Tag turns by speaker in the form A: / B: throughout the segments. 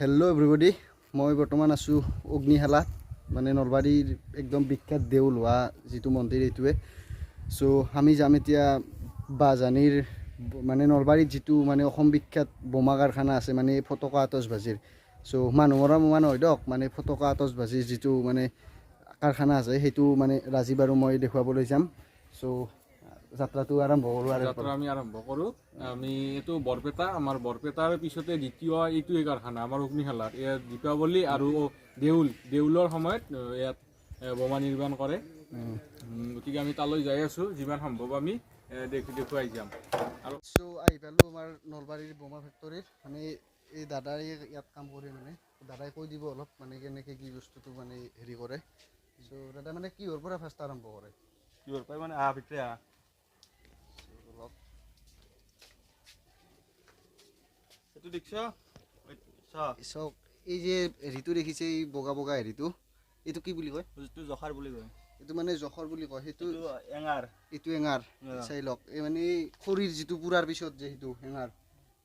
A: Hello' everybody, মই বৰ্তমান আছোঁ অগ্নিশালাত, মানে নলবাৰীৰ একদম বিখ্যাত দেউল হোৱা যিটো মন্দিৰ এইটোৱে। চ' আমি যাম এতিয়া বাহজানীৰ, মানে নলবাৰীত যিটো মানে অসম বিখ্যাত বোমা কাৰখানা আছে, মানে ফটকা আতচবাজিৰ। চ' মানুহ মৰা বোমা নহয় দিয়ক, মানে ফটকা আতচবাজিৰ যিটো মানে কাৰখানা আছে, সেইটো মানে ৰাজীৱ আৰু মই দেখুৱাবলৈ যাম। চ' যাত্ৰাটো আৰম্ভ কৰোঁ আৰু।
B: যাত্ৰা আমি আৰম্ভ কৰোঁ। আমি এইটো বৰপেটা, আমাৰ বৰপেটাৰ পিছতে দ্বিতীয় এইটোৱে কাৰখানা আমাৰ অগ্নিশালাত। ইয়াত দীপাৱলী আৰু দেউলৰ সময়ত ইয়াত বোমা নিৰ্মাণ কৰে। গতিকে আমি তালৈ যাই আছোঁ, যিমান সম্ভৱ আমি দেখুৱাই যাম আৰু।
A: চ' আহি পালোঁ আমাৰ নলবাৰীৰ বোমা ফেক্টৰীত। মানে এই দাদাই ইয়াত কাম কৰে, মানে দাদাই কৈ দিব অলপ মানে কেনেকৈ কি বস্তুটো মানে হেৰি কৰে। চ' দাদা, মানে কিহৰ পৰা ফাৰ্ষ্ট আৰম্ভ কৰে?
C: কিহৰ পাই মানে, আহা, ভিতৰে আহা।
A: অলপ।
C: এইটো দেখছ? চা।
A: চাওক, এই যে হেৰিটো দেখিছে, এই বগা বগা হেৰিটো, এইটো কি বুলি কয়?
C: এইটো জখাৰ বুলি কয়।
A: এইটো মানে জখৰ বুলি কয় সেইটো।
C: এইটো এঙাৰ।
A: এইটো এঙাৰ।
C: অ।
A: চাই লওক, এই মানে এই খৰিৰ যিটো পুৰাৰ পিছত যে সেইটো এঙাৰ,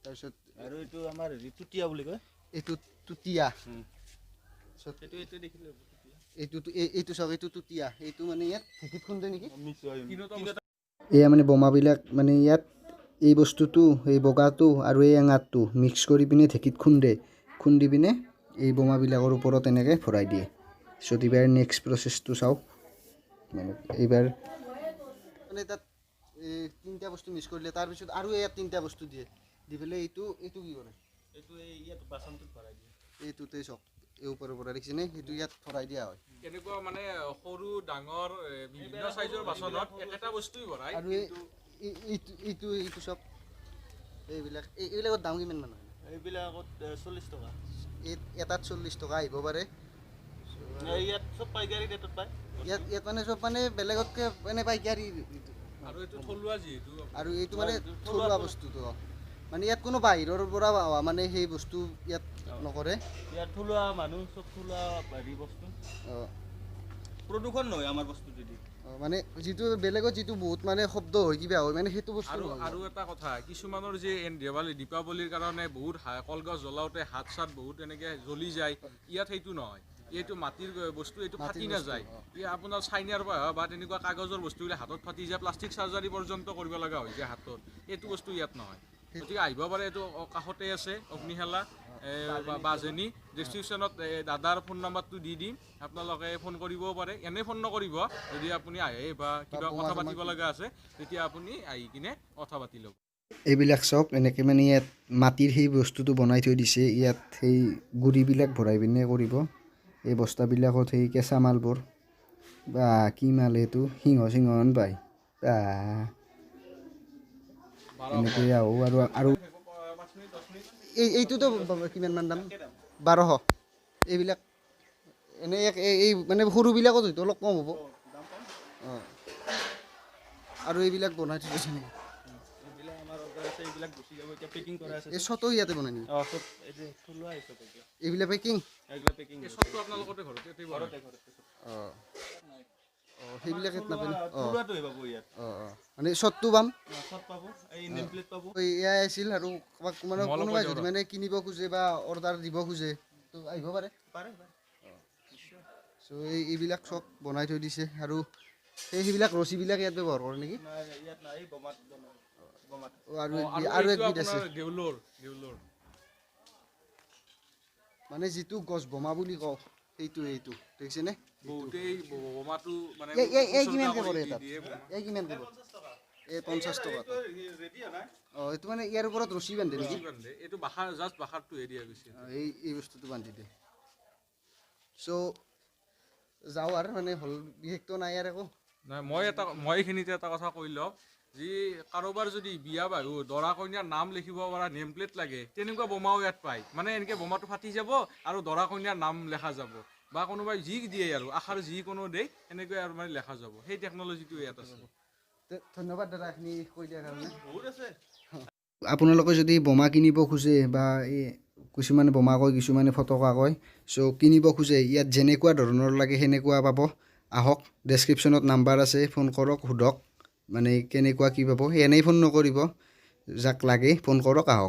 A: তাৰপিছত
C: আৰু এইটো আমাৰ হেৰি টুটীয়া বুলি কয়।
A: এইটো টুটীয়া। তাৰপিছত
C: এইটো দেখিলে টুটীয়া।
A: এইটো এইটো চাওক, এইটো টুটীয়া। এইটো মানে ইয়াত ঢেঁকীত খুন্দে নেকি?
C: মিক্স হয়।
B: তিনিটা।
C: তিনিটা।
A: এয়া মানে বোমাবিলাক মানে ইয়াত এই বস্তুটো, এই বগাটো আৰু এই এঙাৰটো মিক্স কৰি পিনে ঢেঁকীত খুন্দে, খুন্দি পিনে এই বোমাবিলাকৰ ওপৰত এনেকৈ ভৰাই দিয়ে। পিছত এইবাৰ নেক্সট প্ৰচেছটো চাওক। মানে এইবাৰ মানে তাত এই তিনিটা বস্তু মিক্স কৰিলে, তাৰপিছত আৰু ইয়াত তিনিটা বস্তু দিয়ে, দি পেলাই এইটো কি কৰে?
C: এইটো এই ইয়াত বাচনটোত ভৰাই দিয়ে।
A: এইটোতে চাওক, এই ওপৰৰ পৰা দেখিছেনে, সেইটো ইয়াত ভৰাই দিয়া হয়।
B: এনেকুৱা মানে সৰু ডাঙৰ বিভিন্ন চাইজৰ বাচনত একেটা বস্তুৱেই ভৰাই।
A: আৰু এই এইটো চাওক, এইবিলাক এইবিলাকৰ দাম কিমান মান হয়?
C: এইবিলাকত 40 টকা।
A: এই এটাত 40 টকা আহিব পাৰে।
C: এই ইয়াত চব পাইকাৰী ৰেটত পায়।
A: ইয়াত মানে চব মানে বেলেগতকৈ মানে পাইকাৰী।
B: আৰু এইটো থলুৱা যিহেতু।
A: আৰু এইটো মানে
C: এইটো
A: থলুৱা
C: থলুৱা
A: বস্তুটো, মানে ইয়াত কোনো বাহিৰৰ পৰা অহা মানে সেই বস্তু ইয়াত নকৰে।
C: ইয়াত থলুৱা মানুহ, চব থলুৱা হেৰি বস্তু। প্ৰদূষণ নহয় আমাৰ বস্তুটো দি।
A: অঁ, মানে যিটো বেলেগত যিটো বহুত মানে শব্দ হয়, কিবা হয়, মানে সেইটো বস্তু
B: আৰু
A: নহয়।
B: আৰু এটা কথা, কিছুমানৰ যে দেৱালী দীপাৱলীৰ কাৰণে বহুত কলগছ জ্বলাওঁতে হাত চাত বহুত এনেকে জ্বলি যায়, ইয়াত সেইটো নহয়। এইটো মাটিৰ বস্তু, এইটো
A: মাটিৰ
B: ফাটি
A: বস্তু,
B: নাযায়। ই আপোনাৰ চাইনাৰ পৰা অহা বা তেনেকুৱা কাগজৰ বস্তুবিলাক হাতত ফাটি যায়, প্লাষ্টিক চাৰ্জাৰী পৰ্যন্ত কৰিব লগা হৈ যায় হাতত। এইটো বস্তু ইয়াত নহয়। গতিকে আহিব পাৰে, এইটো কাষতে আছে অগ্নিশালা বাজেনী। ডেছক্ৰিপশ্যনত দাদাৰ ফোন নাম্বাৰটো দি দিম, আপোনালোকে ফোন কৰিবও পাৰে। এনেই ফোন নকৰিব, যদি আপুনি আহে বা কিবা
A: বোমা
B: কথা
A: চোমা
B: পাতিব লগা আছে, তেতিয়া আপুনি আহি কিনে কথা পাতি ল'ব।
A: এইবিলাক চাওক, এনেকৈ মানে ইয়াত মাটিৰ সেই বস্তুটো বনাই থৈ দিছে। ইয়াত সেই গুড়িবিলাক ভৰাই পিনে কৰিব। এই বস্তাবিলাকত সেই কেঁচা মালবোৰ বা কি মাল এইটো, সিংহ সিংহন পায় বা এনেকৈ আহোঁ। আৰু এইটোতো কিমানমান দাম? 1200। এইবিলাক এনেই এই মানে সৰুবিলাকত হয়তো অলপ কম হ'ব। অঁ, আৰু এইবিলাক বনাই থৈ দিছে নেকি?
C: এইবিলাক আমাৰ অৰ্ডাৰ আছে, এইবিলাক গুচি যাব, এতিয়া পেকিং কৰা আছে।
A: এই চটো ইয়াতে বনাই নেকি?
C: অঁ, চব এই যে থলুৱা এই চব এইবিলাক।
A: এইবিলাক পেকিং?
C: এইবিলাক পেকিং।
B: এই চবটো আপোনালোকতে ঘৰতে ইয়াতে বনায়?
C: ঘৰতে, ঘৰতে চব।
A: অঁ, সেইবিলাক ইয়াত নাপায়। অঁ।
C: থলুৱাটোহে পাব ইয়াত।
A: অঁ, মানে চটটো পাম?
C: অঁ, চব পাব, এই নেম প্লেট পাব।
A: এয়াই আছিল। আৰু কাৰোবাক মানে
B: মই অলপ
A: কোনোবাই
B: কৈ
A: যদি
B: দিওঁ।
A: মানে কিনিব খোজে বা অৰ্ডাৰ দিব খোজে, তো আহিব পাৰে?
C: পাৰে, পাৰে।
A: চ' এইবিলাক চব বনাই থৈ দিছে। আৰু সেইবিলাক ৰছীবিলাক ইয়াত ব্যৱহাৰ কৰে নেকি?
C: নাই, ইয়াত নাই, এই বোমাত বনায়, বোমাত।
A: অঁ, আৰু
B: অঁ,
A: আৰু
B: এইটো
A: একবিধ আছে।
B: আপোনাৰ দেউলৰ।
A: মানে যিটো গছ বোমা বুলি কওঁ, সেইটো এইটো দেখিছেনে?
B: বহুতেই বোমাটো মানে
A: এই
B: উৎসৰ্গা
A: কিমানকে
B: কৰি
A: পৰে
B: দি
A: এটাত?
B: দিয়ে বোমা।
A: এই কিমানকে পৰে? এই 50 টকা।
C: ৰেডি নাই।
A: অঁ, এইটো মানে ইয়াৰ ওপৰত ৰছী বান্ধে নেকি?
B: ৰছী বান্ধে। এইটো বাঁহাৰ, জাষ্ট বাঁহাৰটোহে দিয়া গৈছে।
A: অঁ, এই বস্তুটো বান্ধি দিয়ে। চ' যাওঁ আৰু, মানে হ'ল, বিশেষটো নাই আৰু একো।
B: নাই, মই এইখিনিতে এটা কথা কৈ লওঁ, যি কাৰোবাৰ যদি বিয়া বাৰু দৰা কইনাৰ নাম লিখিব পৰা নেম প্লেট লাগে, তেনেকুৱা বোমাও ইয়াত পায়। মানে এনেকৈ বোমাটো ফাটি যাব আৰু দৰা কইনাৰ নাম লেখা যাব, বা কোনোবাই যি দিয়ে আৰু আষাৰ যিকোনো দিয়ে, এনেকৈ আৰু মানে লেখা যাব। সেই টেকন'লজিটো ইয়াত আছে।
A: ধন্যবাদ দাদা, এইখিনি কৈ দিয়াৰ কাৰণে।
C: বহুত আছে।
A: আপোনালোকে যদি বোমা কিনিব খোজে বা এই কিছুমানে বোমা কয়, কিছুমানে ফটকা কয়, চ' কিনিব খোজে, ইয়াত যেনেকুৱা ধৰণৰ লাগে সেনেকুৱা পাব। আহক, ডেছক্ৰিপশ্যনত নাম্বাৰ আছে, ফোন কৰক, সোধক মানে কেনেকুৱা কি পাব। এনেই ফোন নকৰিব, যাক লাগে ফোন কৰক, আহক।